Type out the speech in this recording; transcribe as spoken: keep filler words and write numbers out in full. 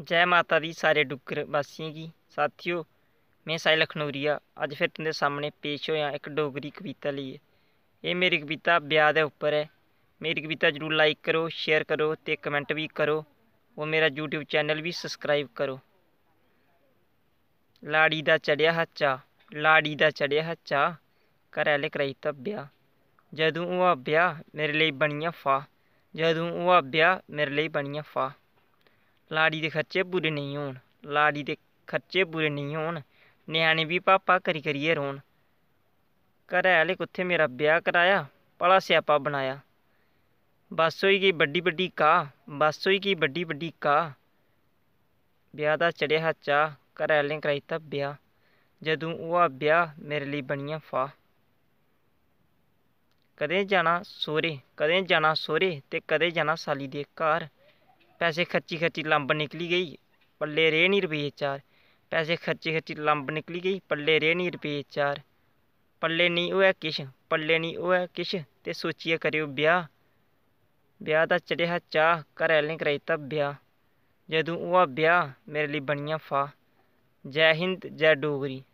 जै माता दी सारे डुग्गर वासियें गी। साथियो, में साहिल अखनूरिया अज्ज फिर तुं'दे सामनै पेश होएआ इक डोगरी कविता लेइयै। एह् मेरी कविता ब्याह् दे उप्पर ऐ। मेरी कविता जरूर like करो, share करो ते comment बी करो। और मेरा YouTube channel बी subscribe करो। लाड़ी दा चढ़ेआ हा चाऽ, लाड़ी दा चढ़ेआ हा चाऽ, घरै आह्ले कराई दित्ता ब्याह्। जदूं होआ ब्याह् मेरे लेई बनियां फाह्, जदूं होआ ब्याह् मेरे लेई बनियां फाह्। लाड़ी दे खर्चे पूरे नेईं होन, लाड़ी दे खर्चे पूरे नेईं होन, ञ्याणे बी भापा करी करियै रोन। घरै आह्ले कुत्थै मेरा ब्याह् कराया, भला स्यापा बनाया। बस होई गेई बड्डी बड्डी काह्, बस होई गेई बड्डी बड्डी काह्। ब्याह् दा चढ़ेआ हा चाऽ, घरै आह्लें कराई दित्ता ब्याह्। जदूं होआ ब्याह् मेरे लेई बनियां फाह्। कदें जाना सौह्रे, कदें जाना सौह्रे ते कदें जाना साली दे घर। पैसे खर्ची खर्ची लम्ब निकली गेई, पल्ले रेह् निं रपेऽ चार। पैसे खर्ची खर्ची लम्ब निकली गेई, पल्ले रेह् निं रपेऽ चार। पल्ले नेईं होऐ किश, पल्ले नेईं होऐ किश ते सोचियै करेओ ब्याह्। ब्याह् दा चढ़ेआ हा चाऽ, घरै आह्लें कराई दित्ता ब्याह्। जदूं होआ ब्याह् मेरे लेई बनियां फाह्। जै हिंद, जै डोगरी।